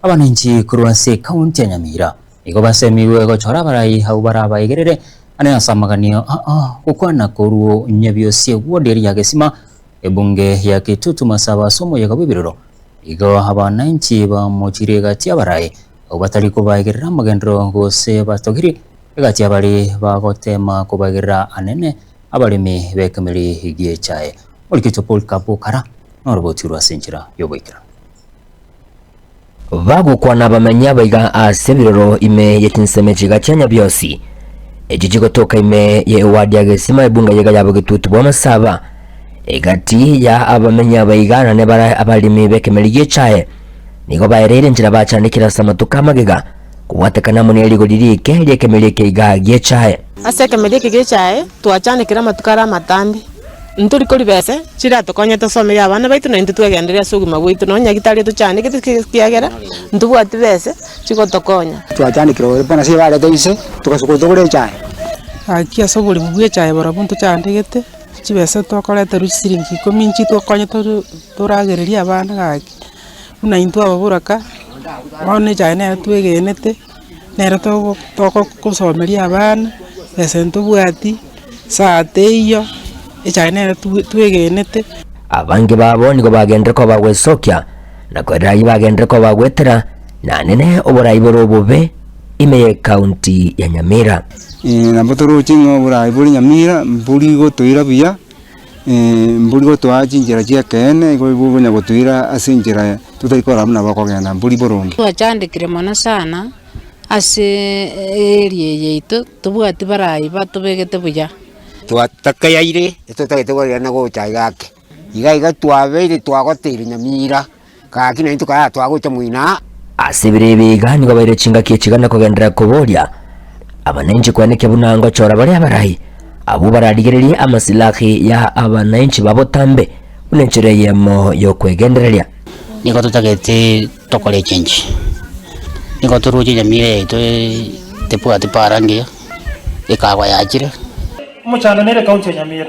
Abananchi korwa ase ekaunti ya Nyamira nigo basemigwe gochora abarai abwo barabaegerere ane ase amaganio ao gokwana korwa Nyabiosi eward eria ya Gesima, ebunge ya Kitutu Masaba ase omoyega bw'ebiroro. Igo abananchi bamochirie egati y'abarai abwo batari kobaegerera amagenderero gose batogiri egati y'abare bagotema kobaegerera anene abaremi b'ekemeri gi'echae. Orikito Paul Kabukara noroboti rwa ase enchera y'oboikeranu. Bagokwana abamenyi abaiga ase ebiroro ime ye chinsemo echiga chia Nyabiosi, echio chigotoka ime ye ewadi ya Gesima ebunga yaiga ya Bogetutu bw'Amasaba, egati ya abamenyi abaiga na nebare abaremi b'ekemeri gi'echae, nigo baereire enchera bachandekire ase amatuko amagega kobwatekana amo ne rigori riike ri'ekemeri eke iga gi'echae. Ase ekemeri eke gi'echae twachandekire amatuko are amatambe. Ntori koribese chiratokonye tosomerie abana baito na intwe twegendererie ase obogima bwaito nonya nyagitari etochandegete ekiagera ntobwati bese chigotokonya. Twachandekire ore bono ase ebarete inse, togasuka togore echae. Gaki ase oboremo bwa echae barobwo ntochandegete, chibesa tokoreterwa chisiringi ikomi inche tokonye tore toragererie abana gaki, buna intwe ababoraka, bono echae nere twegenete, nere togo togosomeria abana, besa ntobwati. Saa teiyo, echaye nere twegenete. Abange babo nigo bagenderere koba bagwesokia, na koerera ayio bagenderere koba bagwetera, na nene oborai bore obobe ime y'ekaunti ya Nyamira. Nabo toroche ng'a oborai bore Nyamira mbori gotoira buya, mbori gotoa chinchera chi'ekeene, igo bokonya gotoira ase enchera totari korora buna bokogenda, mbori boronge. Twachandekire mono sana ase area eye yaito. Tobwati barayi batobegete buya. Twatakayaire, etotagete korerana gocha iga ake. Iga iga twabeire twagoteire nyamira, gaki naintwe kaya twagocha moino aa. Ase ebiro ebi iga nigo baire chingaki echigana kogenderera koboria abananchi koenekia buna ngochora bare abarai, abwo bararigererie amasilahi ya abananchi ba botambe buna enchera eyemo y'okwegendereria. Nigo totagete tokore echange, nigo toroche nyamira yaito tebwati para ngiya, ekagwa yachire. Omochando nere ekaunti ya Nyamira.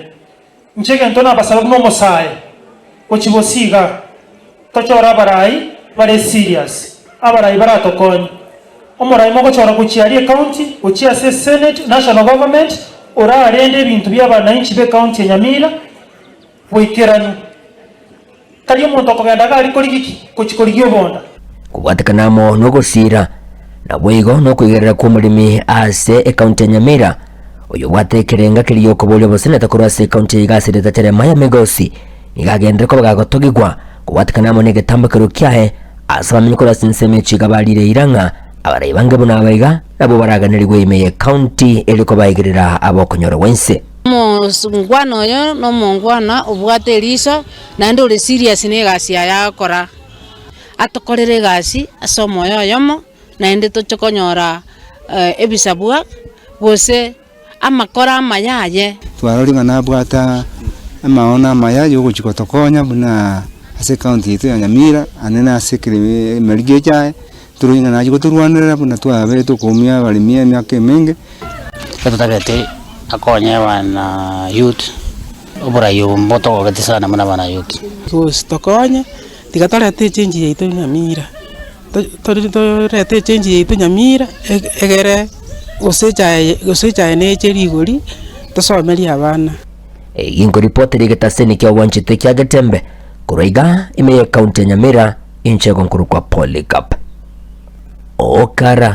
Inche egento nabasaba buna omosae gochia bosio igaa, tochore abarai bare serious, abarai baratokonye. Omorai mogochora gochia aria ekaunti, gochia ase esenate, national government, orarende ebinto bia abanainchi be ekaunti ya Nyamira boikeranu. Tari omonto okogenda iga aria korigia ki? Gochia korigia obonda. Kobwatekana amo nogosiira, naboigo nokoigerera kw'omoremi ase ekaunti ya Nyamira, oyobwate ekerenga keria gi'okoboria oboseneta korwa ase ekaunti eye iga ase erieta Jeremiah Migosi, nigo agenderere koba gagotogigwa kobwatekana amo negetambokero kiaye ase abamenyi korwa ase ensemo echi iga barire eira ng'a abarai bange buna aba iga nabwo baraganerigwe ime y'ekaunti erio kobaigerera abokonyora gwense. Omongwana oyo nomongwana obwate eriso, naende ore serious na egasi yaye agokora. Atokorere egasi ase omoyo oyomo, naende toche konyora ebisabwa gose amakora amaya aye. Twarorire ng'a nabwate amaono amaya yogochia gotokonya buna ase ecounty yaito ya Nyamira, naende na ase emerigi echaye, torore ng'a nachia gotorwanerera buna twabeire tokoumia abaremi emiaka emenge. Totagete akonye abana youth, oborai obo mbotogogeti sana buna abana youth. Gose tokonye, tiga torete echange yaito Nyamira, torete echange yaito Nyamira, egere gose echae gose echae neche rigori, tosomerie abana. Eyio nkoripotera egetaseni kia obwanchete kia Getembe korwa iga ime ye county ya Nyamira inche nkorokwa Polycarp Okara.